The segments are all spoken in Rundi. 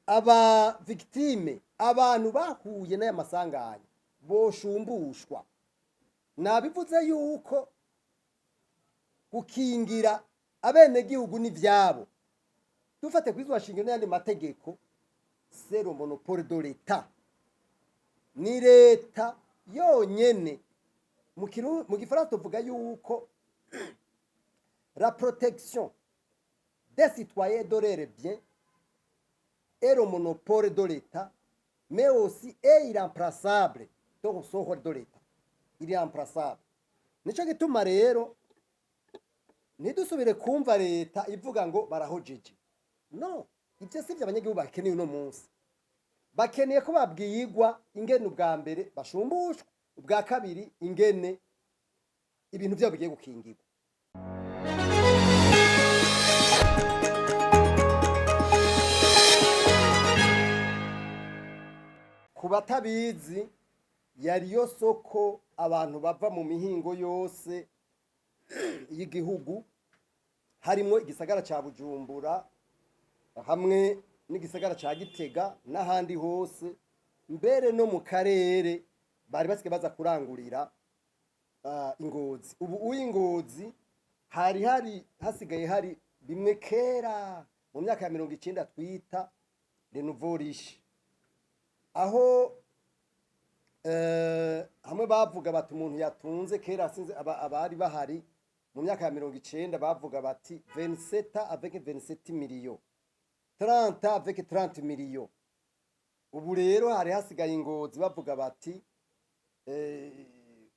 Aba victimes, abantu bahuye n'aya masanganya, boshumbushwa. Nabivuze yuko gukingira abenegihugu n'ivyabo, dufate kw'ibwirizwa shingiro n'ayandi mategeko, c'est le monopole de l'État, ni leta yonyene. Mu gifaransa tuvuga yuko la protection des citoyens de leurs biens est le monopole de l'État, mais aussi est irremplaçable. Donc ce rôle de l'État, il est irremplaçable. Nico gituma rero ntidusubire kumva leta ivuga ngo barahojeje. No ibyo si byo abanyagihugu bakeneye uno munsi. Bakeneye ko babwirwa ingene ubwa mbere bashumbushwa, ubwa kabiri ingene ibintu byabo bigiye gukingirwa. Ku batabizi, yari yo soko abantu bava mu mihingo yose y'igihugu, harimo igisagara ca Bujumbura hamwe n'igisagara ca Gitega n'ahandi hose, mbere no mu karere, bari basigaye baza kurangurira Ingozi. Ubu uw'Ingozi hari hasigaye hari bimwe kera mu myaka ya 90 twita les nouveaux riches, aho hamwe bavuga bati umuntu yatunze kera, sinzi abari bahari mu myaka ya 90, bavuga bati 27 avec 27 millions, 30 avec 30 millions. Ubu rero hari hasigaye Ingozi bavuga bati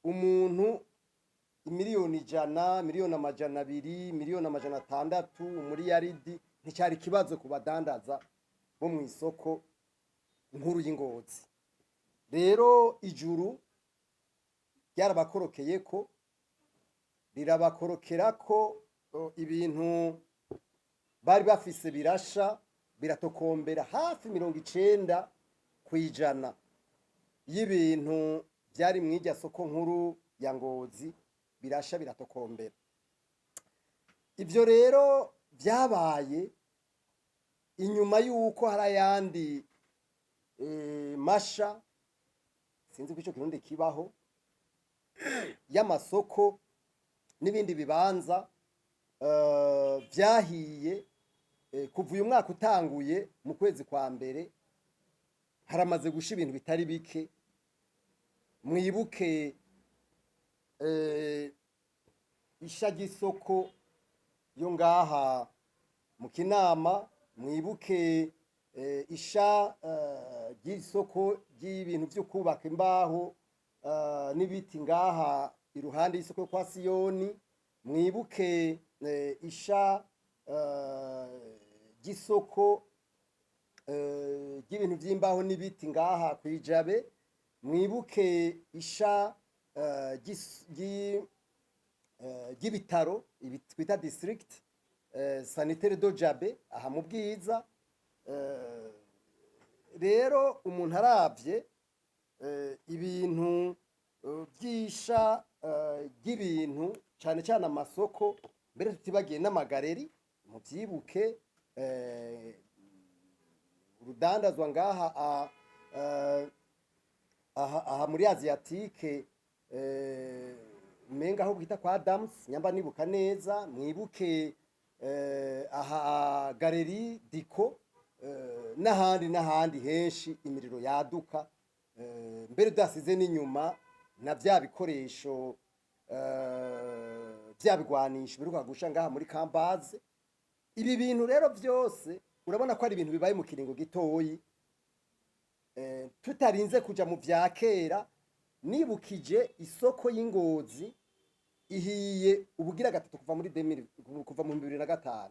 umuntu 100 miliyoni, 200 miliyoni, 600 miliyoni, umuriyaridi, nticyari ikibazo ku badandaza bo mu isoko nkuru y'Ingozi. Rero ijuru ryarabakorokeye ko rirabakorokera ko ibintu bari bafise birasha biratokombera. Hafi 90% y'ibintu byari mu irya soko nkuru ya Ngozi birasha biratokombera. Ibyo rero byabaye inyuma y'uko hari ayandi masha, sinzi ko icyo kirundi kibaho, y'amasoko n'ibindi bibanza vyahiye. Kuva uyu mwaka utanguye mu kwezi kwa mbere, haramaze gusha ibintu bitari bike. Mwibuke isha ry'isoko yo ngaha mu Kinama, mwibuke isha ry'isoko ry'ibintu vyo kubaka, imbaho n'ibiti, ngaha iruhande y'isoko yo kwa Siyoni, mwibuke isha ry'isoko ry'ibintu vy'imbaho n'ibiti ngaha kw'ijabe, mwibuke isha ry'ibitaro ibi twita district sanitaire de Jabe aha mu Bwiza. Rero umuntu aravye ibintu vy'isha ry'ibintu, cane cane amasoko, mbere tutibagiye n'ama galeries, muvyibuke urudandazwa ngaha aha muri Asiatique, umenga aho bwita kwa Adams, nyamba nibuka neza, mwibuke aha galerie Diko, n'ahandi n'ahandi henshi imiriro yaduka, mbere udasize n'inyuma na vya bikoresho, vya bigwanisho biruka gusha ngaha muri Kambaze. Ibi bintu rero vyose urabona ko ari ibintu bibaye mu kiringo gitoyi, tutarinze kuja mu vya kera. Nibukije isoko y'Ingozi ihiye ubugira gatatu kuva muri 2000, kuva mu 2005.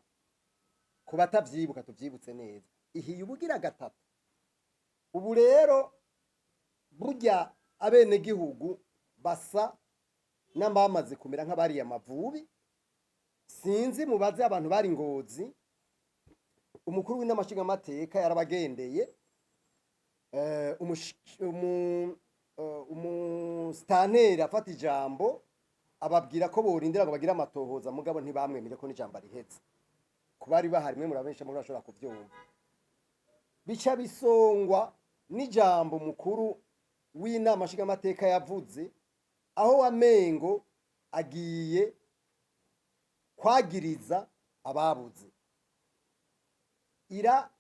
Ku batavyibuka, tuvyibutse neza, ihiye ubugira gatatu. Ubu rero burya abenegihugu basa n'abamaze kumera nk'abariye amavubi. Sinzi, mubaze abantu bari Ngozi. Umukuru w'inama nshingamateka yarabagendeye, umusitanteri afata ijambo ababwira ko borindira ngo bagire amatohoza, mugabo ntibamwemere ko n'ijambo arihetse. Ku bari bahari mwe murabesha, muri bashobora kuvyumva. Bica bisongwa n'ijambo mukuru w'inama nshingamateka yavuze, aho wamengo agiye kwagiriza ababuze. Il a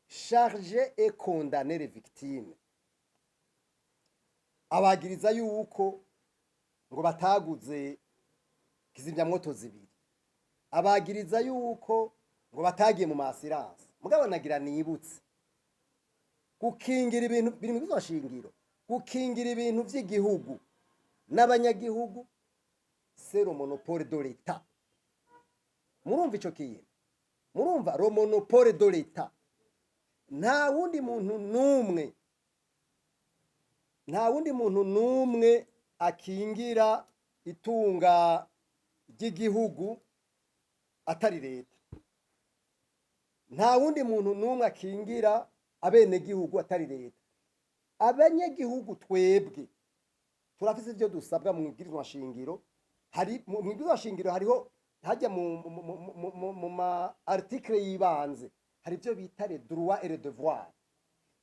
chargé et condamné les victimes, abagiriza yuko ngo bataguze kizimyamwoto zibiri, abagiriza yuko ngo batagiye mu ma assurances. Mugabo nagira nibutse, gukingira ibintu biri mu shingiro, gukingira ibintu vy'igihugu n'abanyagihugu, c'est le monopole de l'État. Murumva ico kintu? Murumva le monopole de l'État? Nta wundi muntu n'umwe, nta wundi muntu n'umwe akingira itunga ry'igihugu atari leta. Nta wundi muntu n'umwe akingira abenegihugu atari leta. Abanyagihugu twebwe turafise ivyo dusabwa mu ibwirizwa shingiro. Hari mu ibwirizwa shingiro, hariho hajya mu ma article yibanze, hari ivyo bita les droits et les devoirs,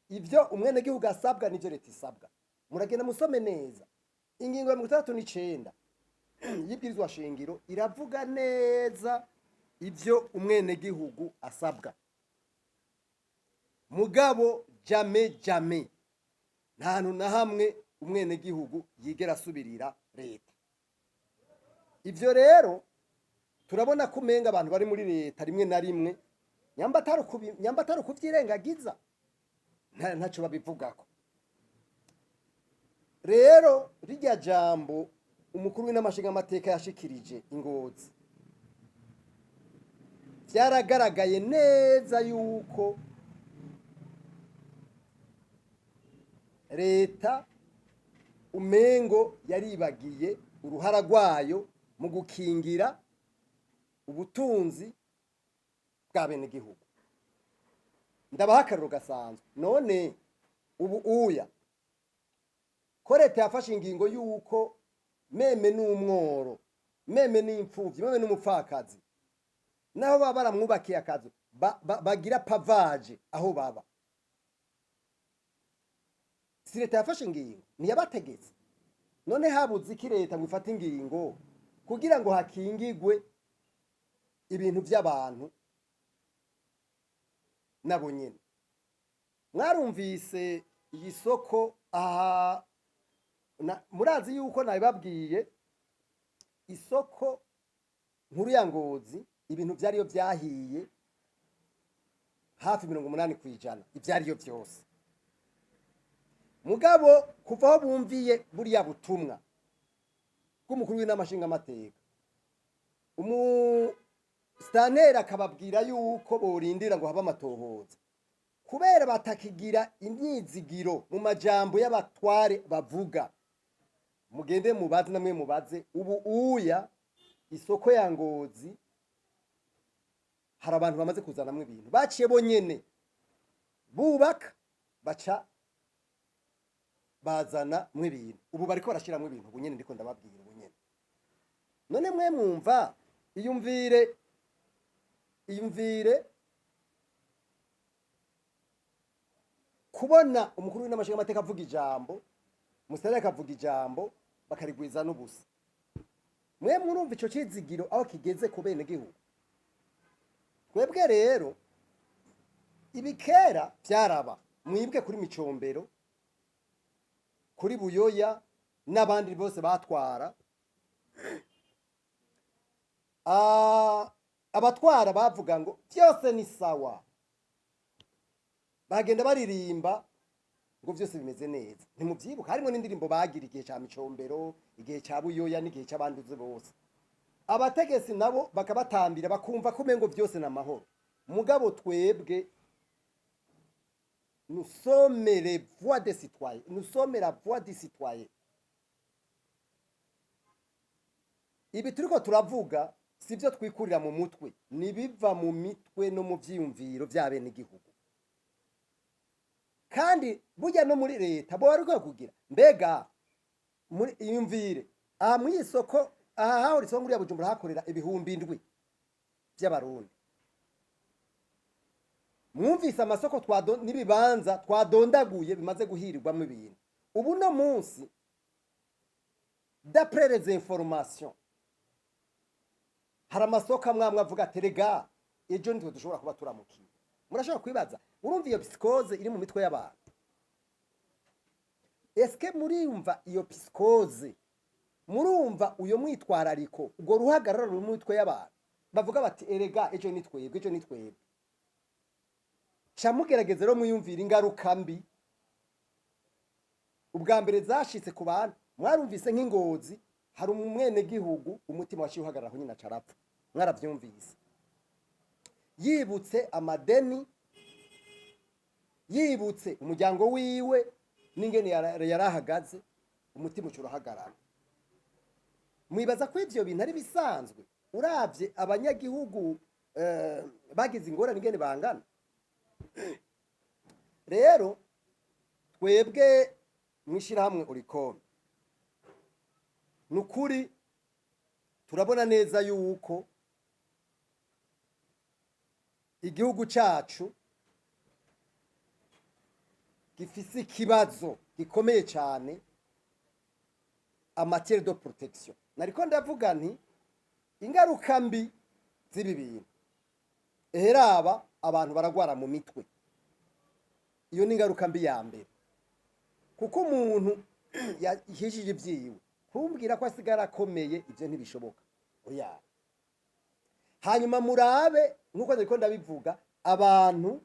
ivyo umwenegihugu asabwa n'ivyo leta isabwa. Muragenda musome neza ingingo ya 69 y'ibwirizwa shingiro, iravuga neza ivyo umwenegihugu asabwa. Mugabo jamais, jamais, nta hantu na hamwe umwenegihugu yigera asubirira leta. Ivyo rero turabona ko umenga abantu bari muri leta rimwe na rimwe, nyamba atari ukuvyirengagiza, ntaco babivugako. Rero rirya jambo umukuru w'inama nshingamateka yashikirije i Ngozi, vyaragaragaye neza yuko leta umengo yaribagiye uruhara rwayo mu gukingira ubutunzi bwa benegihugu. Ndabaha akarorero gasanzwe. None ubu uya ko leta yafashe ingingo y'uko même n'umworo, même n'imfuvyi, même n'umupfakazi, naho baba baramwubakiye akazu, bagira pavage aho baba, si leta yafashe ingingo? Ntiyabategetse? None habuze iki leta ngo ifate ingingo kugira ngo hakingigwe ibintu by'abantu nabo nyene? Mwarumvise iyi soko aha, murazi yuko nabibabwiye, isoko nkuru ya Ngozi, ibintu vyariyo vyahiye hafi 80% ivyariyo vyose. Mugabo kuva aho bumviye buriya butumwa bw'umukuru w'inama nshingamateka, umusitanteri akababwira yuko borindira ngo habe amatohoza, kubera batakigira imyizigiro mu majambo y'abatware bavuga, mugende mubaze, namwe mubaze, ubu uya isoko ya Ngozi hari abantu bamaze kuzanamwo ibintu, baciye bonyene bubaka, baca bazana mwo ibintu. Ubu bariko barashiramwo ibintu ubu nyene ndiko ndababwira ubu nyene. None mwe mwumva, iyumvire, iyumvire kubona umukuru w'inama nshingamateka avuga ijambo, musitanteri akavuga ijambo, bakarigwiza n'ubusa. Mwe murumva ico cizigiro aho kigeze ku benegihugu? Twebwe rero ibikera vyaraba mwibwe kuri Micombero, kuri Buyoya n'abandi bose batwara. Abatwara bavuga ngo vyose ni sawa, bagenda baririmba ngo vyose bimeze neza. Ntimuvyibuka? Harimo n'indirimbo bagira igihe ca Micombero, igihe ca Buyoya n'igihe c'abanduze bose. Abategetsi nabo bakabatambira, bakumva ko umengo vyose ni amahoro. Mugabo twebwe nous sommes les voix des citoyens, nous sommes la voix des citoyens. Ibi turiko turavuga sivyo twikurira mu mutwe, nibiva mu mitwe no mu vyiyumviro vy'abenegihugu. Kandi burya no muri leta bo bariko kugira, mbega muri iyumvire aha mu isoko aha hahora isoko nkuru ya Bujumbura, hakorera 7,000 vy'abarundi. Mwumvise amasoko n'ibibanza twadondaguye bimaze guhirirwamo ibintu. Ubu no munsi, d'après les informations, hari amasoko amwe amwe avuga ati: "Rega ejo nitwe dushobora kuba turamukiye." Murashobora kwibaza, urumva iyo psychose iri mu mitwe y'abantu? Eske murumva iyo psychose? Murumva uyo mwitwarariko, ubwo ruhagarara ruri mu mitwe y'abantu bavuga bati: "Erega ejo ni twebwe, ejo ni twebwe"? Ca mugerageza rero mwiyumvira ingaruka mbi ubwa mbere zashitse ku bantu. Mwarumvise nk'ingozi hari umwenegihugu umutima waciye uhagarara aho nyine, aca arapfa. Mwaravyumvise, yibutse amadeni, yibutse umuryango wiwe n'ingene yari ahagaze, umutima uca urahagarara. Mwibaza ko ivyo bintu ari bisanzwe, uravye abanyagihugu bagize ingorane ingene bangana? Rero twebwe mw'ishirahamwe Olucome, ni ukuri turabona neza yuko igihugu cacu gifise ikibazo gikomeye cyane en matière de protection. Nariko ndavuga nti ingaruka mbi z'ibi bintu, eheraba abantu baragwara mu mitwe. Iyo ni ingaruka mbi ya mbere, kuko umuntu yahishije ibyiwe, kumbwira ko asigara akomeye, ibyo ntibishoboka, oya. Hanyuma murabe, nk'uko nariko ndabivuga, abantu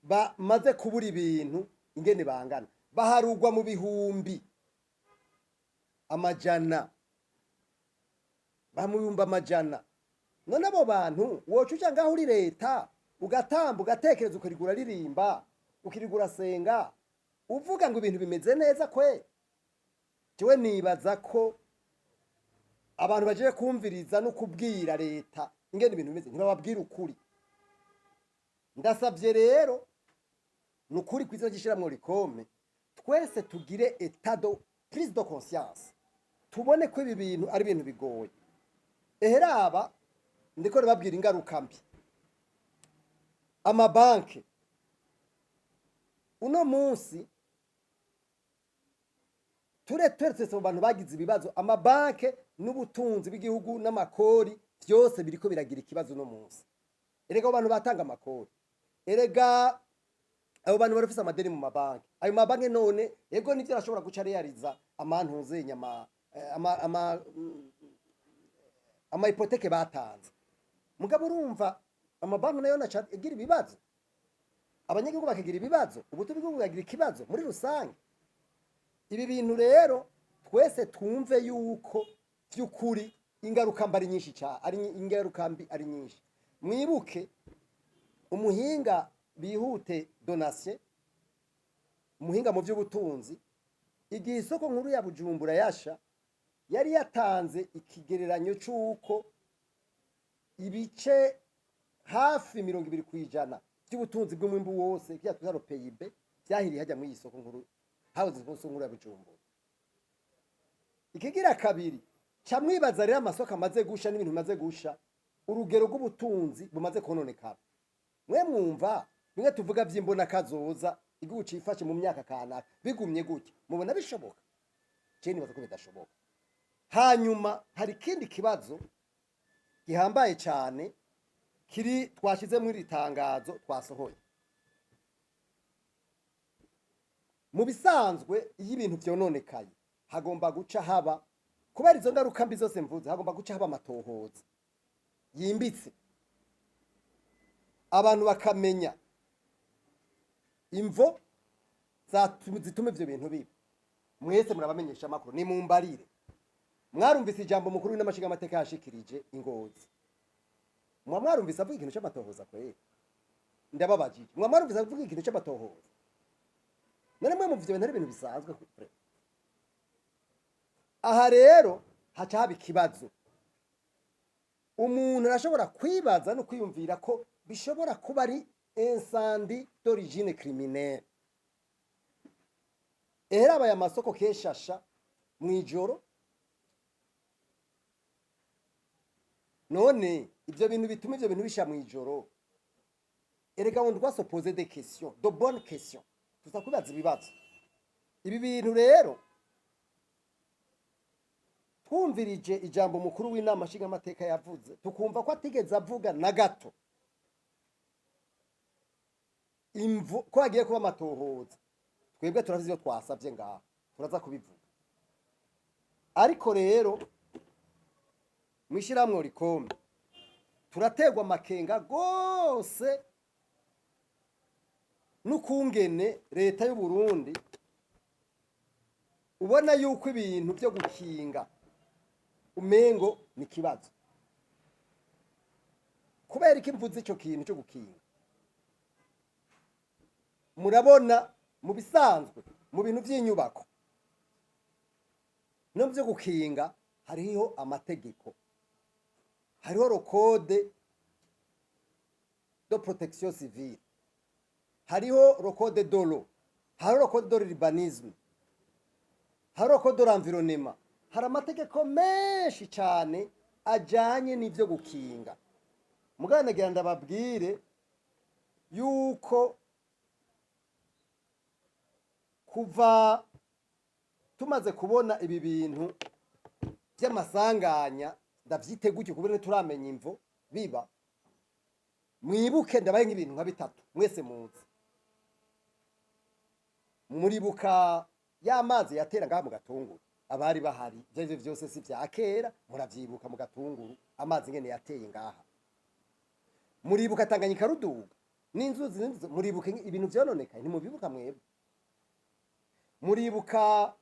bamaze kubura ibintu ingene bangana, baharugwa mu bihumbi amajana, ba mu bihumbi amajana. None abo bantu woca uja ngaho uri leta, ugatamba, ugatekereza, ukirigura ririmba, ukirigura urasenga, uvuga ngo ibintu bimeze neza? Kwe jewe nibaza ko abantu bagiye kumviriza no kubwira leta ingene ibintu bimeze ntibababwira ukuri. Ndasabye rero, ni ukuri, kw'izina ry'ishirahamwe Olucome, twese tugire état de prise de conscience, tubone ko ibi bintu ari ibintu bigoye. Eheraba ndiko ndababwira ingaruka mbi. Amabanke uno munsi, turetse mu bantu bagize ibibazo, amabanke n'ubutunzi bw'igihugu n'amakori byose biriko biragira ikibazo uno munsi. Erega abo bantu batanga amakori, erega abo bantu barafise amadeni mu mabanki. Ayo mabanki none, ego nivyo, arashobora guca realiza amantuzenye ama hypothèques batanze. Mugabo urumva amabanki nayo naca agira ibibazo, abanyagihugu bakagira ibibazo, ubutunzi bw'igihugu bukagira ikibazo muri rusange. Ibi bintu rero twese twumve yuko by'ukuri ingaruka mbi ari nyinshi cyane, ari ingaruka mbi ari nyinshi. Mwibuke umuhinga Bihute Donatien, umuhinga mu by'ubutunzi, igihe isoko nkuru ya Bujumbura yasha, yari yatanze ikigereranyo c'uko ibice hafi 20% by'ubutunzi bw'umwimbu wose, kya twita PIB, vyahiriye hajya muri iyi soko nkuru, hahoze isoko nkuru ya Bujumbura. Ikigira kabiri, ca mwibaza rero amasoko amaze gusha n'ibintu bimaze gusha, urugero rw'ubutunzi bumaze kononekara. Mwe mwumva bimwe tuvuga vy'imbona kazoza, igihugu cifashe mu myaka kanaka, bigumye gutya, mubona bishoboka? Je nibaza ko bidashoboka. Hanyuma hari ikindi kibazo gihambaye cyane kiri twashize muri iri tangazo twasohoye. Mu bisanzwe, iyo ibintu vyononekaye, hagomba guca haba, kubera izo ngaruka mbi zose mvuze, hagomba guca haba amatohoza yimbitse, abantu bakamenya imvo zituma ivyo bintu biba. Mwese murabamenyesha amakuru, ni mumbarire, mwarumvise ijambo mukuru w'inama amateka yashikirije ingozi? Mwa mwarumvise avuga ikintu c'amatohoza? Kweri ndababajije, mwa mwarumvise avuga ikintu c'amatohoza? None mwe muvyo bintu ari ibintu bisanzwe kure. Aha rero haca haba ikibazo. Umuntu arashobora kwibaza no kwiyumvira ko bishobora kuba ari incendie d'origine criminelle. Ehera aya masoko keshasha mw'ijoro. None ivyo bintu bituma ivyo bintu bisha mw'ijoro, Erega on doit se poser des questions, de bonnes questions. Tuza kubaza ibibazo. Ibi bintu rero, twumvirije ijambo umukuru w'inama nshingamateka yavuze, tukumva ko atigeze avuga na gato imvu ko hagiye kuba amatohoza. Twebwe turazi ibyo twasabye ngaha, turaza kubivuga. Ariko rero mw'ishyirahamwe Olucome turaterwa amakenga rwose n'ukungene leta y'u Burundi ubona yuko ibintu byo gukinga umengo ni ikibazo. Kubera iki mvuze icyo kintu cyo gukinga? Murabona, mu bisanzwe, mu bintu by'inyubako no byo gukinga hariho amategeko, hariho le code de protection civile, hariho le code de l'eau, hariho le code de l'urbanisme, hariho le code de l'environnement. Hari amategeko menshi cyane ajyanye n'ibyo gukinga. Muganagira ndababwire yuko kuva tumaze kubona ibi bintu by'amasanganya, ndavyite gutyo kubera ntituramenya imvo biba, mwibuke ndabaye nk'ibintu nka bitatu mwese muzi. Muribuka ya mazi yatera ngaha mu Gatunguru? Abari bahari, ivyo arivyo vyose si vya kera, muravyibuka mu Gatunguru amazi ngene yateye ngaha. Muribuka Tanganyika ruduga n'inzuzi n'inzuzi? Muribuka ibintu vyononekaye? Ntimubibuka mwebwe? Muribuka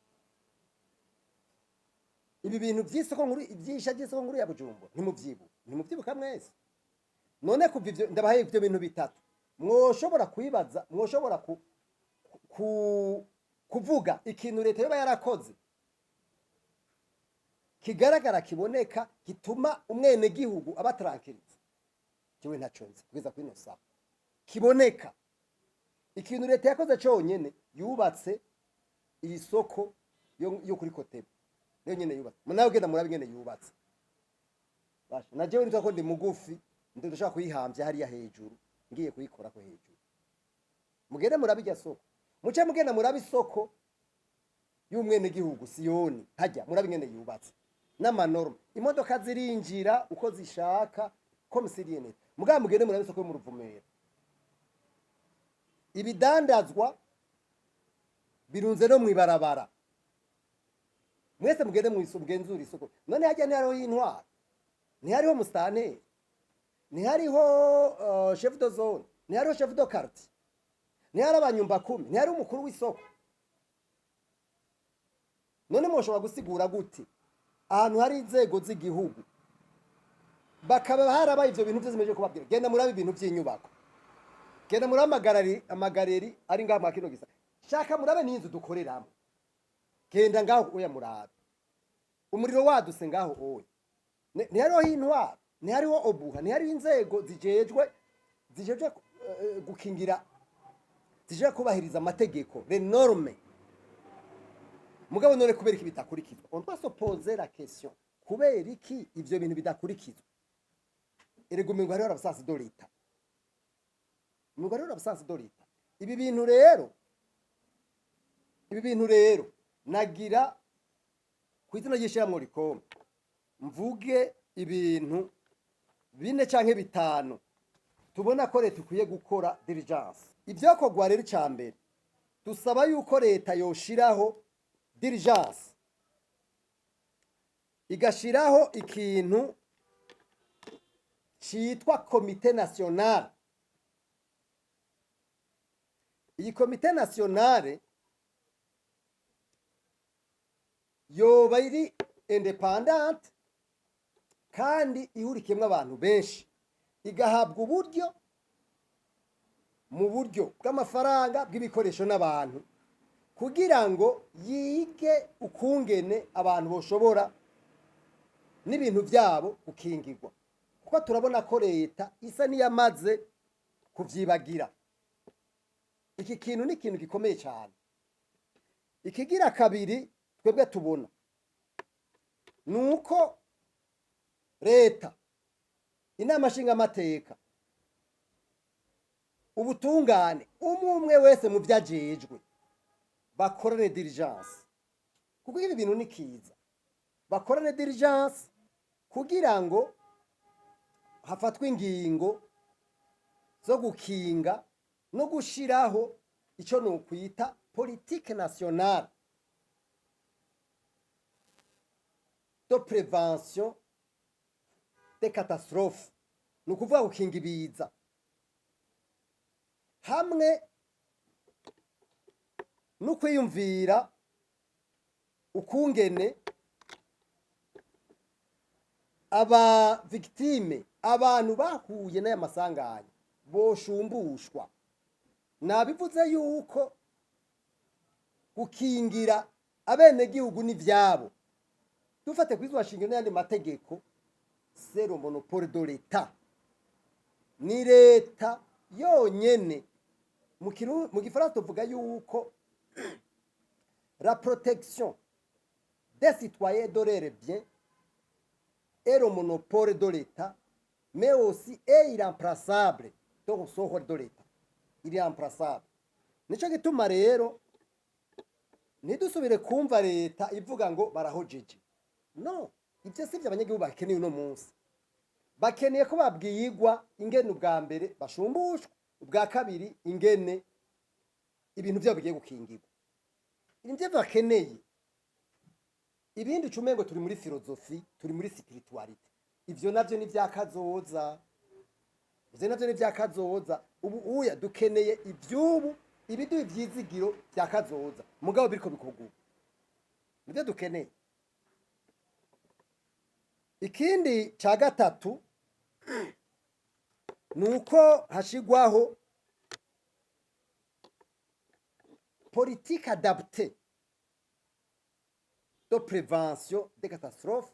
ibi bintu by'isoko nkuru, ibyisha by'isoko nkuru ya Bujumbura? Ntimuvyibuka? Ntimuvyibuka mwese? None kuva ivyo ndabahaye ivyo bintu bitatu, mwoshobora kwibaza, mwoshobora kuvuga ikintu leta yoba yarakoze kigaragara, kiboneka, gituma umwenegihugu aba tranquille? Jewe ntaco nzi kugeza kuri ino saha kiboneka. Ikintu leta yakoze conyene, yubatse iyi soko yo kuri Kotebu. Niyo nyene yubatse. Nawe genda murabe ingene yubatse. Basha, na jewe nitwa ko ndi mugufi, ndashaka kuyihamvya hariya hejuru, ngiye kuyikorako hejuru. Mugende murabe irya soko, muce mugenda murabe isoko y'umwenegihugu Siyoni hajya, murabe ingene yubatse n'ama normes. Imodoka zirinjira uko zishaka comme si rien n'était. Mugabo mugende murabe isoko yo mu Ruvumera, ibidandazwa birunze no mw'ibarabara. Mwese mugende mugenzure isoko. None hajya ntihariho intwaro? Ntihariho musitanteri? Ntihariho chef de zone? Ntihariho chef de quartier? Ntihari abanyumba kumi? Ntihariho umukuru w'isoko? None mwoshobora gusigura gute ahantu hari inzego z'igihugu bakaba harabaye ivyo bintu vyose meje kubabwira? Genda murabe ibintu vy'inyubako, genda murabe amagareri ari ngaha mwa kino gisa, shaka murabe n'inzu dukoreramo. Genda ngaho oya murabe umuriro waduse ngaho oya. Ntihariho intwaro? Ntihariho OBUHA? Ntihariho inzego zijejwe gukingira, zijejwe kubahiriza amategeko, les normes? Mugabo none kubera iki bidakurikizwa? On doit se poser la question: kubera iki ivyo bintu bidakurikizwa? Erega umengo hariho l'absence de l'État, umengo hariho l'absence de l'État. Ibi bintu rero nagira ku izina ry'ishyirahamwe Olucome mvuge ibintu bine canke bitanu tubona ko leta ikwiye gukora d'urgence. Ivyakorwa rero, ica mbere, dusaba yuko leta yoshiraho d'urgence, igashiraho ikintu citwa comité national. Iyi comité nationale yoba iri indépendante kandi ihurikiyemwo abantu benshi, igahabwa uburyo mu buryo bw'amafaranga, bw'ibikoresho n'abantu, kugira ngo yige ukungene abantu boshobora n'ibintu byabo gukingirwa, kuko turabona ko leta isa n'iyamaze kuvyibagira. Iki kintu ni ikintu gikomeye cyane. Ikigira kabiri twebwe tubona ni uko leta, inama nshingamateka, Ubutungane, umwe umwe wese mu byo ajejwe, bakorane diligence, kuko ibi bintu ni kiza. Bakorane diligence kugira ngo hafatwe ingingo zo gukinga no gushiraho ico nokwita politique nationale de prévention des catastrophes, ni ukuvuga gukinga ibiza, hamwe no kwiyumvira ukungene aba victime, abantu bahuye n'aya masanganya, boshumbushwa. Nabivuze yuko gukingira abenegihugu n'ivyabo, dufate kwizwa shingiro n'ayandi mategeko, c'est le monopole de l'État, ni leta yonyene. Mu gifaransa tuvuga yuko la protection des citoyens de leurs biens est le monopole de l'État, mais aussi est irremplaçable. Donc ce rôle de l'État, il est irremplaçable. Nico gituma rero ntidusubire kumva leta ivuga ngo barahojeje. No ibyo si byo abanyagihugu bakeneye uno munsi. Bakeneye ko babwirwa ingene ubwa mbere bashumbushwa, ubwa kabiri ingene ibintu byabo bigiye gukingirwa. Nivyo bakeneye. Ibindi ucumengo turi muri philosophie, turi muri spiritualité, ivyo navyo ni vyakazoza, ivyo navyo ni vyakazoza. Ubu uya dukeneye ivyubu, ibiduha ivyizigiro vya kazoza, mugabo biriko bikorwa ubu, nivyo dukeneye. Ikindi ca gatatu ni uko hashigwaho politique adaptée de prévention des catastrophes,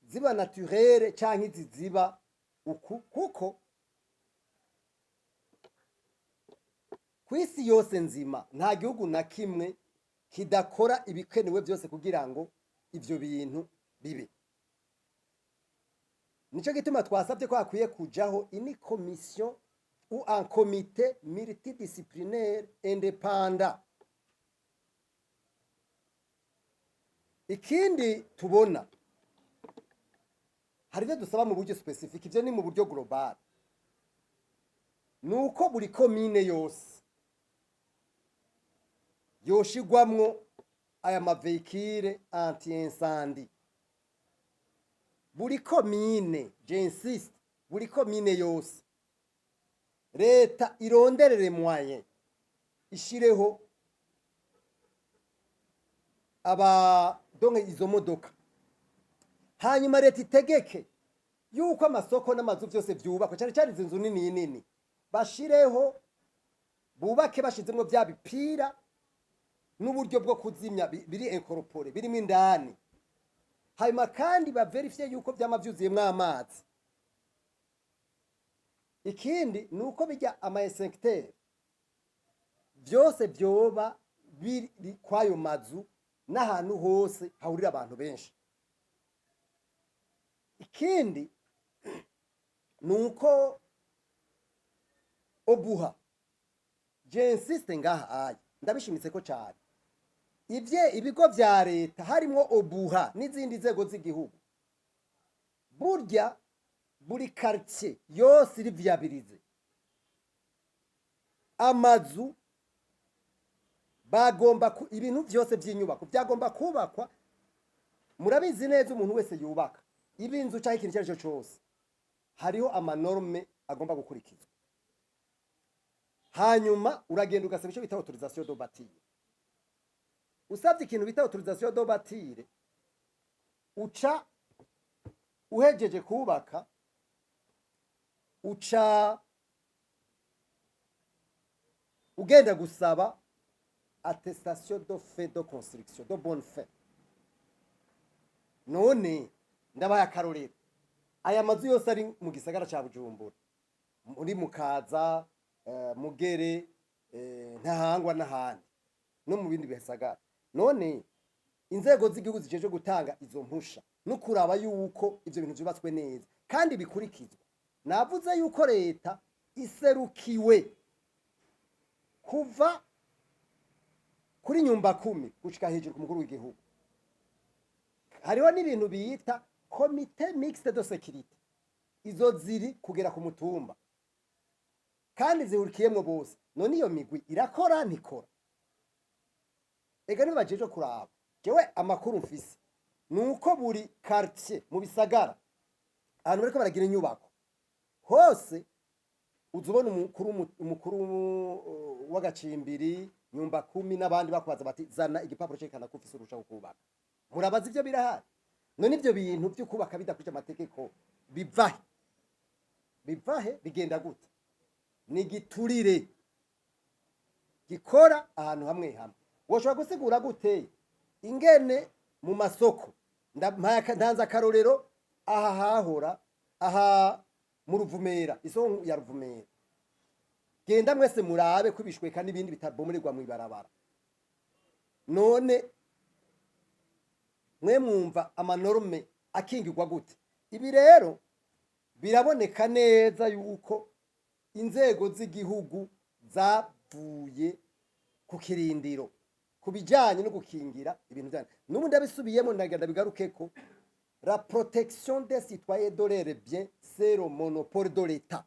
ziba naturelle canke izi ziba uku, kuko kw'isi yose nzima nta gihugu na kimwe kidakora ibikenewe byose kugira ngo ivyo bintu bibe. Nico gituma twasabye ko hakwiye kujaho une commission ou un comité multidisciplinaire indépendant. Ikindi tubona, hari ibyo dusaba mu buryo spécifique, ivyo ni mu buryo global, nuko buri komine yose yoshigwamwo aya ma véhicule anti-incendie. Buri komine, j'insiste, buri komine yose leta ironderere moyen, ishireho aba donc izo modoka. Hanyuma leta itegeke yuko amasoko n'amazu byose vyubakwa, cyane cyane izi nzu nini nini, bashireho, bubake bashizemwo vya bipira n'uburyo bwo kuzimya biri incorporé, birimo indani. Hanyuma kandi baverifye yuko vyama vyuzuyemwo amazi. Ikindi ni uko bijya ama extincteur byose vyoba biri kwayo mazu n'ahantu hose hahurira abantu benshi. Ikindi ni uko OBUHA, j'insiste ngaha aya, ndabishimitse ko cyane, ivye ibigo vya leta harimwo OBUHA n'izindi nzego z'igihugu, burya buri quartier yose iri viabilisée, amazu bagomba ibintu vyose vy'inyubako byagomba kubakwa. Murabizi neza, umuntu wese yubaka iba inzu cyangwa ikintu icyo ari cyo cyose, hariho ama normes agomba gukurikizwa. Hanyuma uragenda ugasaba icyo bita autorisation de bâtir. Usabye ikintu bita autorisation de bâtir, uca uhejeje kubaka, uca ugenda gusaba attestation de fin de construction, de bonne fin. None ndabaye akarorero, aya mazu yose ari mu gisagara ca Bujumbura, muri Mukaza, Mugere, Ntahangwa n'ahandi no mu bindi bisagara, none inzego z'igihugu zijejwe gutanga izo mpusha no kuraba yuko ivyo bintu vyubatswe neza kandi bikurikizwa. Navuze yuko leta iserukiwe kuva kuri nyumba kumi gushika hejuru ku mukuru w'igihugu. Hariho n'ibintu bita comité mixte de sécurité, izo ziri kugera ku mutumba kandi zihurikiyemwo bose. None iyo migwi irakora, ntikora? Ega nibajeje kuraba. Jewe amakuru mfise nuko buri quartier mu bisagara, ahantu bariko baragira inyubako hose, uza ubona umukuru w'agacimbiri, nyumba kumi n'abandi bakubaza bati: "Zana igipapuro cerekana ko ufise uruhusha rwo kubaka." Murabaza, ivyo birahari. None ivyo bintu vyo kubaka bidakurikije amategeko bivahe? Bivahe? Bigenda gute? Ni giturire gikora ahantu hamwe hamwe. Woshobora gusigura gute ingene mu masoko? Ntanze akarorero aha hahora aha mu Ruvumera, isoko ya Ruvumera. Genda mwese murabe ko ibishweka n'ibindi bitabomererwa mw'ibarabara. None mwe mwumva ama normes akingirwa gute? Ibi rero biraboneka neza yuko inzego z'igihugu zavuye ku kirindiro ku bijyanye no gukingira ibintu byanyu. N'ubu ndabisubiyemo, ndagenda bigarukeko: la protection des citoyens de leurs biens, c'est le monopole de l'État.